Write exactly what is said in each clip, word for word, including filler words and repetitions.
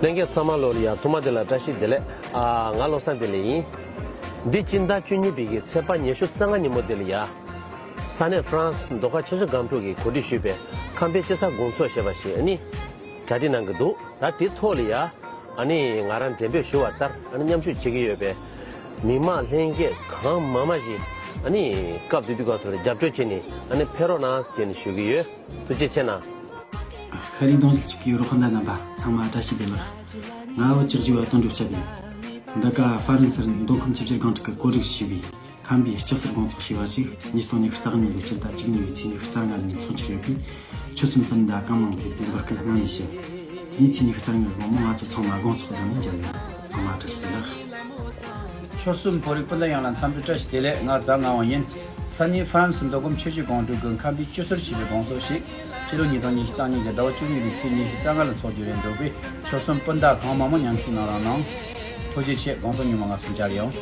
ལྷན་རྒྱས་ཚང་མ་ལོ་ལ་ཡ་ཐུགས་མ་བདེ་ལ་བཀྲ་ཤིས་བདེ་ལེགས། ཨ་ང་བློ་བཟང་བདེ་ལེགས་ཡིན། འདི་སྤྱི་ཟླ་བཅུ་གཉིས་པའི་གི་ཚེས་པ་ཉི་ཤུ་རྩ་ལྔ་ཉིན་མོ་འདི་ལ་ཡ། ས་གནས་ཧྥ་རན་སི་མདོ་ཁམས་ཆུ་བཞི་སྒང་དྲུག་གིས་གོ་སྒྲིག་ཞུས་པའི་ཁམས་པའི་དཔྱིད་གསར་དགོང་ཚོགས་ཞེས་པ་ཞིག་ཨ་ནི་གྲ་སྒྲིག་གནང་གི་འདུག་ད་དེ་ཐོག་ལ་ཡ་ཨ་ནི་ང་རང་འགྲེམས་སྤེལ་ཞུ་བ་ལྟར་ཨ་ནི་མཉམ་ཞུགས་བྱེད་ཀྱི་ཡོད་པའི་མི་མང་ལྷན་རྒྱས་གང་མང་མང་ཞིག་ཨ་ནི་སྐབས་དེ་དུས་སྐབས་སུ་རྒྱབ་སྐྱོར་བྱས་ནས་ཨ་ནི་ཕེབས་རོགས་གནང་ཞེས་ནས་ཞུ་གི་ཡོད། ཐུགས་རྗེ་ཆེ་གནང་། ཤ་རིགས་གདོང་ལེགས་ཅིག་གི་རོགས་ཟླ་རྣམ་པ་ཚང་མ་བཀྲ་ཤིས་བདེ་ལེགས། ང་བོད་ཀྱི་རྒྱུ་བ་དོན་གྲུབ་སྐྱབས་ཡིན། འདི་ག་ཧྥ་རན་སིར་མདོ་ཁམས་ཆུ་བཞི་སྒང་དྲུག་གི་གོ་སྒྲིག་ཞུས་པའི་ཁམས་པའི་དཔྱིད་གསར་དགོང་ཚོགས་ཞེས་པ་ཞིག་ཉིས་སྟོང་ཉི་ཤུ་རྩ་གཉིས་ལོའི་སྤྱི་ཟླ་བཅུ་གཉིས་པའི་ཚེས་ཉི་ཤུ་རྩ་ལྔ་ཉིན་འཚོགས་ཀྱི་ཡོད་པས། ཆོལ་གསུམ་སྤུན་ཟླ་གང་མང་ཕེབས་པའི་འབོད་སྐུལ་གནང་ནས་ཞུ། དེ་ནས་ཚེས་ཉི་ཤུ་རྩ་ལྔའི་དགོང་མོ་ང་ཚོ་ཚང་མ་དགོང་ཚོགས་སྒང་ནས་མཇལ་ཡོང་། ཚང་མ་བཀྲ་ཤིས་བདེ་ལེགས། ཆོལ་གསུམ་བོད་རིགས་སྤུན་ཟླ་ཡོངས་ལ་འཚམས་འདྲི་བཀྲ་ཤིས་བདེ་ལེགས། ང་ཛ་ངག་དབང་ཡིན། ས་གནས་ཧྥ་རན་སི་མདོ་ཁམས་ཆུ་བཞི་སྒང་དྲུག་གི་ཁམས་པའི་དཔྱིད་གསར་ཞེས་པའི་དགོང་ཚོགས་ཤིག་ཕྱི་ལོ་ཉིས་སྟོང་ཉི་ཤུ་རྩ་གཉིས་ཀྱི་ཟླ་བ་བཅུ་གཉིས་པའི་ཚེས་ཉི་ཤུ་རྩ་ལྔ་ལ་འཚོགས་རྒྱུ་རེད་འདུག་པས། ཆོལ་གསུམ་སྤུན་ཟླ་གང་མང་མང་མཉམ་ཞུགས་གནང་རོགས་གནང་། ཐུགས་རྗེ་ཆེ། དགོང་དག་ཉིན་མོ་ང་ཚོ་མཇལ་ཡོང་།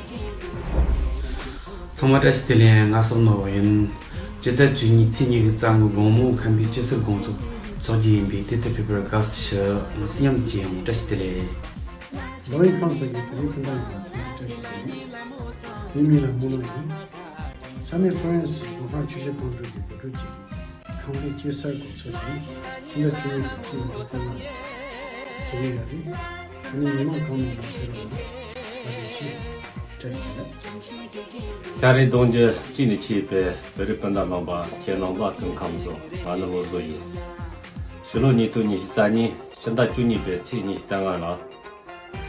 ཚང་མ་བཀྲ་ཤིས་བདེ་ལེགས། ང་བསོད་ནོར་བུ་ཡིན། སྤྱི་ཟླ་བཅུ་གཉིས་ཚེས་ཉི་ཤུ་རྩ་ལྔ་དགོང་མོ་ཁམས་པའི་དཔྱིད་གསར་དགོང་ཚོགས་འཚོགས་རྒྱུ་ཡིན་པས། དེ་ཐད་ཕེབས་པར་དགའ་བསུ་ཞུ། ང་ཚོ་མཉམ་དུ་མཇལ་ཡོང་། བཀྲ་ཤིས་བདེ་ལེགས། མདོ་དབུས་ཁམས་གསུམ་གྱི་བོད་རིགས་སྤུན་ཟླ་ཚང་མ་བཀྲ་ཤིས་བདེ་ལེགས། ངའི་མིང་ལ་རྨོ་ལོ་ཡིན། ས་གནས་ཧྥ་རན་སི་མདོ་ཁམས་ཆུ་བཞི་སྒང་དྲུག་གིས་གོ་སྒྲིག་བྱས་པའི་ཁམས་པའི་དཔྱིད་གསར་དགོང་ཚོགས་ཀྱིས་ཕྱི་ཟླ་བཅུ་གཉིས་པའི་ཚེས་ཉི་ཤུ་རྩ་ལྔ་ལ་འཚོགས་ཀྱི་ཡོད་རེད། དེ་ནི་མི་མང་གང་མང་མང་ཕེབས་རོགས་གནང་། བཀའ་དྲིན་ཆེ། བཀྲ་ཤིས་བདེ་ལེགས། ཤ་རིགས་གདོང་རྒྱུད་གཅིག་ནས་མཆེད་པའི་བོད་རིགས་སྤུན་ཟླ་རྣམ་པ་ཁྱེད་རྣམ་པ་སྐུ་ཁམས་བཟང་། ང་ནི་བློ་བཟང་ཡིན། ཕྱི་ལོ་ཉིས་སྟོང་ཉི་ཤུ་རྩ་གཉིས་ཕྱི་ཟླ་བཅུ་གཉིས་པའི་ཚེས་ཉི་ཤུ་རྩ་ལྔ་ལ་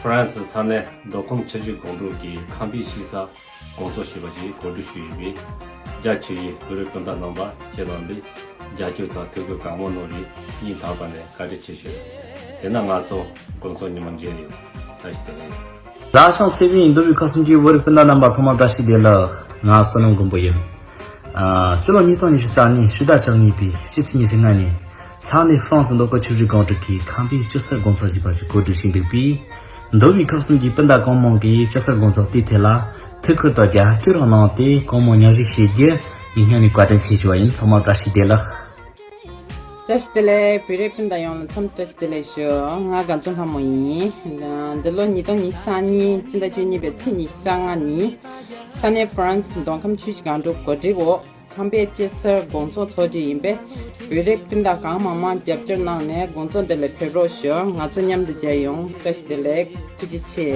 ཧྥ་རན་སི་ས་གནས་མདོ་ཁམས་ཆུ་བཞི་སྒང་དྲུག་གི་ཁམས་པའི་དཔྱིད་གསར་དགོང་ཚོགས་ཞེས་པ་ཞིག་གོ་སྒྲིག་ཞུས་ཡོད་པས། རྒྱ་ཆེ་བའི་བོད་རིགས་སྤུན་ཟླ་རྣམ་པ་ཁྱེད་རྣམ་པས་རྒྱབ་སྐྱོར་དང་ཐུགས་ཁུར་གང་མང་གནང་བར་སྙིང་ཐག་པ་ནས་བཀའ་དྲིན་ཆེ་ཞུ། དེས་ན་ང་ཚོ་དགོང་ཚོགས་ཉིན་མོ་མཇལ་ཡོང་། བཀྲ་ཤིས་བདེ་ལེགས། བདག་ཅག་ཚེ་བའི་མདོ་དབུས་ཁམས་གསུམ་གྱི་བོད་རིགས་སྤུན་ཟླ་རྣམ་པ་ཚང་མ་བཀྲ་ཤིས་བདེ་ལེགས། ང་བསོད་ནམས་མགོན་པོ་ཡིན། ཨ། སྤྱི་ལོ་ཉིས་སྟོང་ཉི་ཤུ་རྩ་གཉིས་ཕྱི་ཟླ་བཅུ་གཉིས་པའི་སྤྱི་ཚེས་ཉི་ཤུ་ལྔ་ཉིན་ས་གནས་ཧྥ་རན་སི་མདོ་ཁམས་ཆུ་བཞི་སྒང་དྲུག་གིས་ཁམས་པའི་དཔྱིད་གསར་དགོང་ཚོགས་ཞེས་པ་ཞིག་གོ་སྒྲིག་ཞུས་འདུག་པས། མདོ་དབུས་ཁམས་གསུམ་གྱི་སྤུན་ཟླ་གང་མང་གིས་དཔྱིད་གསར་དགོང་ཚོགས་དེའི་ཐད་ལ་ཐུགས་ཁུར་དང་རྒྱབ་སྐྱོར་གནང་སྟེ་གང་མང་མཉམ་ཞུགས་བྱེད་རྒྱུ་ངས་སྙིང་ནས་བཀའ་དྲིན་ཆེ་ཞུ་བ་ཡིན། ཚང་མ་བཀྲ་ཤིས་བདེ་ལེགས། བཀྲ་ཤིས་བདེ་ལེགས། བོད་རིགས་སྤུན་ཟླ་ཡོངས་ལ་འཚམས་བཀྲ་ཤིས་བདེ་ལེགས་ཞུ། ང་དགའ་མཚོ་ལྷ་མོ་ཡིན། འདི་ལོ་ཉིས་སྟོང་ཉི་ཤུ་རྩ་གཉིས་སྤྱི་ཟླ་བཅུ་གཉིས་པའི་ཚེས་ཉི་ཤུ་རྩ་ལྔ་ཉིན་ས་གནས་ཧྥ་རན་སི་མདོ་ཁམས་ཆུ་བཞི་སྒང་དྲུག་གོ་སྒྲིག་འོག་ཁམས་པའི་དཔྱིད་གསར་དགོང་ཚོགས་འཚོགས་རྒྱུ་ཡིན་པས། བོད་རིགས་སྤུན་ཟླ་གང་མང་མང་རྒྱབ་སྐྱོར་གནང་ནས་དགོང་ཚོགས་འདི་ལ་ཕེབས་རོགས་ཞུ། ང་ཚོ་མཉམ་དུ་མཇལ་ཡོང་། བཀྲ་ཤིས་བདེ་ལེགས། ཐུགས་རྗེ་ཆེ།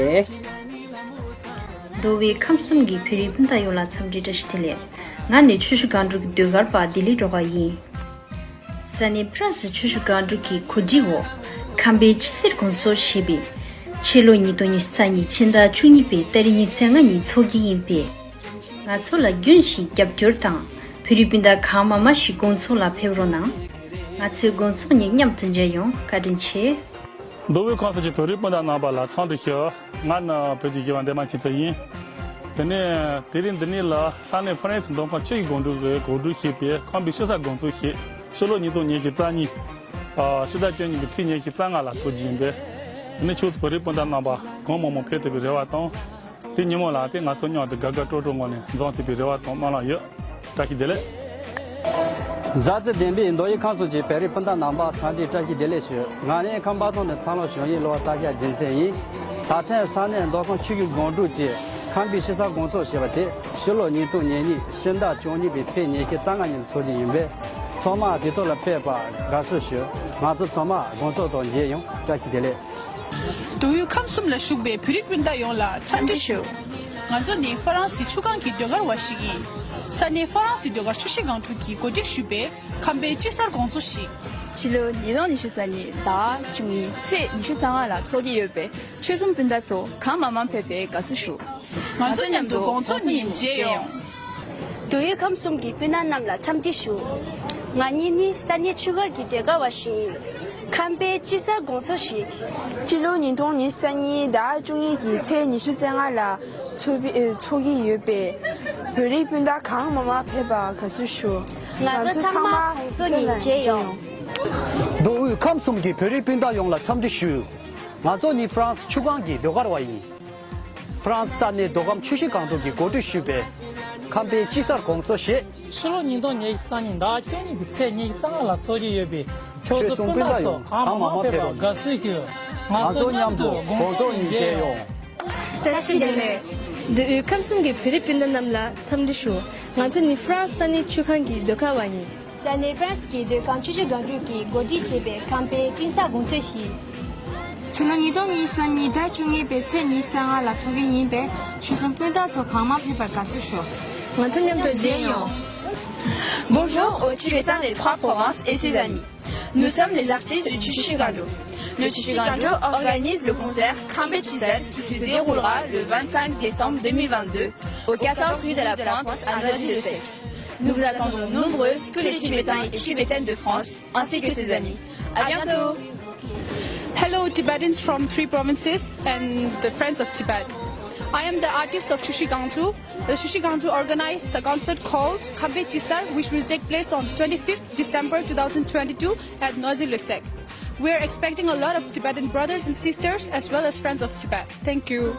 མདོ་དབུས་ཁམས་གསུམ་གྱི་བོད་རིགས་སྤུན་ཟླ་ཡོངས་ལ་འཚམས་འདྲི་བཀྲ་ཤིས་བདེ་ལེགས། ང་ནི་ཆུ་བཞི་སྒང་དྲུག་གི་ཟློས་གར་པ་ལྡི་ལི་སྒྲོལ་དཀར་ཡིན། ས་གནས་ཧྥ་རན་སི་ཆུ་བཞི་སྒང་དྲུག་གི་གོ་སྒྲིག་འོག་ཁམས་པའི་དཔྱིད་གསར་དགོང་ཚོགས་ཞེས་པའི་ཕྱི་ལོ་ཉིས་སྟོང་ཉི་ཤུ་རྩ་གཉིས་ཕྱི་ཟླ་བཅུ་གཉིས་པའི་ཏ་རིག་ཉི་ཤུ་རྩ་ལྔ་ཉིན་འཚོགས་ཀྱི་ཡིན་པས། ང་ཚོ་ལ་རྒྱུན་བཞིན་རྒྱབ་སྐྱོར་དང་བོད་རིགས་སྤུན་ཟླ་གང་མང་མང་ཞིག་དགོང་ཚོགས་ལ་ཕེབས་རོགས་གནང་། ང་ཚོས་དགོང་ཚོགས་ཉིན་མཉམ་དུ་མཇལ་ཡོང་། བཀའ་དྲིན་ཆེ། མདོ་དབུས་ཁམས་གསུམ་གྱི་བོད་རིགས་སྤུན་ཟླ་རྣམ་པ་ལ་འཚམས་འདྲི་ཞུ། ང་ནི་བོད་ཀྱི་གཞས་པ་འདན་མ་ཁྱིམ་མཚེས་ཡིན། དེ་ནས་དེ་རིང་འདི་ནས་ལ་ས་གནས་ཧྥ་རན་སི་མདོ་ཁམས་ཆུ་བཞི་སྒང་དྲུག་གིས་གོ་སྒྲིག་བྱས་པའི་ཁམས་པའི་དཔྱིད་གསར་དགོང་ཚོགས་ཤིག་ཕྱི་ལོ་ཉིས་སྟོང་ཉི་ཤུ་རྩ་གཉིས། ཨ། ཕྱི་ཟླ་བཅུ་གཉིས་ཀྱི་ཚེས་ཉི་ཤུ་རྩ་ལྔ་ལ་འཚོགས་རྒྱུ་ཡིན་པས། དེ་ནས་ཆོས་སུ་བོད་རིགས་སྤུན་ཟླ་རྣམ་པ་གང་མང་མང་ཕེབས་ཐུབ་པའི་རེ་བ་དང་། དེ་ཉིན་མོ་ལ་དེ་ང་ཚོ་མཉམ་དུ་དགའ་དགའ་སྤྲོ་སྤྲོ་ངང་ནས་འཛོམས་ཐུབ་པའི་རེ་བ་དང་སྨོན་ལམ་ཡོད། བཀྲ་ཤིས་བདེ་ལེགས། མཛའ་བརྩེ་ལྡན་པའི་མདོ་དབུས་ཁམས་གསུམ་གྱི་བོད་རིགས་སྤུན་ཟླ་རྣམ་པ་འཚམས་འདྲི་བཀྲ་ཤིས་བདེ་ལེགས་ཞུ། ང་ནི་ཁམས་པ་ཐང་ནས་འཚར་ལོངས་བྱུང་ཡིན། ལོ་སྟག་ཤར་རྒྱལ་མཚན་ཡིན། ད་ཐེངས་ས་གནས་མདོ་ཁམས་ཆུ་བཞི་སྒང་དྲུག་གི་ཁམས་པའི་དཔྱིད་གསར་དགོང་ཚོགས་ཞེས་པ་དེ་ཕྱི་ལོ་ཉིས་སྟོང་ཉེར་གཉིས་ཕྱི་ཟླ་བཅུ་གཉིས་པའི་ཚེས་ཉི་ཤུ་རྩ་ལྔ་ཉིན་འཚོགས་རྒྱུ་ཡིན་པས། ཚང་མ་དེ་ཐོག་ལ་ཕེབས་པར་དགའ་བསུ་ཞུ། ང་ཚོ་ཚང་མ་དགོང་ཚོགས་དང་མཇལ་ཡོང་། བཀྲ་ཤིས་བདེ་ལེགས། མདོ་དབུས་ཁམས་གསུམ་ལ་བཞུགས་པའི་བོད་རིགས་སྤུན་ཟླ་ཡོངས་ལ་འཚམས་འདྲི་ཞུ། ང་ཚོ་ནི་ཧྥ་རན་སི་ཆུ་སྒང་གི་ཟློས་གར་བ་ཞིག་ཡིན། ས་གནས་ཧྥ་རན་སི་ཟློས་གར་ཆུ་བཞི་སྒང་དྲུག་གིས་གོ་སྒྲིག་ཞུས་པའི་ཁམས་པའི་དཔྱིད་གསར་དགོང་ཚོགས་ཤིག་ཕྱི་ལོ་ཉིས་སྟོང་ཉི་ཤུ་རྩ་གཉིས་ཟླ་བཅུ་གཉིས་ཚེས་ཉི་ཤུ་རྩ་ལྔ་ལ་འཚོགས་ཀྱི་ཡོད་པས། ཆོལ་གསུམ་སྤུན་ཟླ་ཚོ་གང་མང་མང་ཕེབས་པའི་དགའ་བསུ་ཞུ། ང་ཚོ་མཉམ་དུ་དགོང་ཚོགས་ཉིན་མཇལ་ཡོང་། མདོ་དབུས་ཁམས་གསུམ་གྱི་སྤུན་ཟླ་རྣམས་ལ་འཚམས་འདྲི་ཞུ། ང་གཉིས་ནི་ས་གནས་ཆུ་སྒར་གྱི་ཟློས་གར་བ་ཞིག་ཡིན། ཁམས་པའི་དཔྱིད་གསར་དགོང་ཚོགས་ཤིག་ཕྱི་ལོ་ཉིས་སྟོང་ཉི་ཤུ་རྩ་གཉིས་ཟླ་བཅུ་གཉིས་ཀྱི་ཚེས་ཉི་ཤུ་རྩ་ལྔ་ལ་འཚོགས་པའི་འཚོགས་ཀྱི་ཡོད་པས། བོད་རིགས་སྤུན་ཟླ་གང་མང་མང་ཕེབས་པར་དགའ་བསུ་ཞུ། ང་ཚོ་ཚང་མ་དགོང་ཚོགས་ཉིན་མཇལ་ཡོང་། མདོ་དབུས་ཁམས་གསུམ་གྱི་བོད་རིགས་སྤུན་ཟླ་ཡོངས་ལ་འཚམས་འདྲི་ཞུ། ང་ཚོ་ནི་ཧྥ་རན་སི་ཆུ་སྒང་གི་ཟློས་གར་བ་ཡིན། ཧྥ་རན་སི་ས་གནས་མདོ་ཁམས་ཆུ་བཞི་སྒང་དྲུག་གིས་གོ་སྒྲིག་ཞུས་པའི་ཁམས་པའི་དཔྱིད་གསར་དགོང་ཚོགས་ཞེས། ཕྱི་ལོ་ཉིས་སྟོང་ཉི་ཤུ་རྩ་གཉིས་ཟླ་བཅུ་གཉིས་པའི་ཚེས་ཉི་ཤུ་རྩ་ལྔ་ལ་འཚོགས་ཀྱི་ཡོད་པའི་ཆོལ་གསུམ་སྤུན་ཟླ་ཚོ་གང་མང་མང་ཕེབས་པར་དགའ་བསུ་ཞུ། ང་ཚོ་མཉམ་དུ་དགོང་ཚོགས་ནས་མཇལ་ཡོང་། བཀྲ་ཤིས་བདེ་ལེགས། འདི་འོས་ཁམས་གསུམ་གྱི་བོད་རིགས་སྤུན་ཟླ་རྣམས་ལ་འཚམས་འདྲི་ཞུ། ང་ཚོ་ནི་ཧྥ་རན་སི་ས་གནས་ཆུ་ཁང་གི་ཟློས་གར་བ་ཡིན། ས་གནས་ཧྥ་རན་སི་གི་ཟློས་ཁང་ཆུ་བཞི་སྒང་དྲུག་གིས་གོ་སྒྲིག་བྱས་པའི་ཁམས་པའི་སྤྲིན་གསར་དགོང་ཚོད་བཞི། ཕྱི་ལོ་ཉིས་སྟོང་ཉི་ཤུ་རྩ་གཉིས་ཟླ་བཅུ་གཉིས་པའི་ཚེས་ཉི་ཤུ་རྩ་ལྔ་ལ་འཚོགས་ཀྱི་ཡིན་པས། ཞུ་སྲོལ་སྤུན་ཟླ་ཚོ་གང་མང་ཕེབས་པར་དགའ་བསུ་ཞུ། ང་ཚོ་མཉམ་དུ་མཇལ་ཡོང་། Bonjour aux Tibétains des trois provinces et ses amis. Nous sommes les artistes du Chushi Gangdruk. Le Chushi Gangdruk organise le concert Khambe Chisar qui se déroulera le vingt-cinq décembre deux mille vingt-deux au quatorze rue de la Pointe à Noisy-le-Sec. Nous vous attendons nombreux, tous les Tibétains et Tibétaines de France, ainsi que ses amis. À bientôt. Hello, Tibetans from three provinces and the Friends of Tibet. I am the artist of Chushi Gangdruk. The Chushi Gangdruk organizes a concert called Khambe Chisar, which will take place on twenty-fifth December two thousand twenty-two at Noisy-le-Sec. We are expecting a lot of Tibetan brothers and sisters as well as friends of Tibet. Thank you.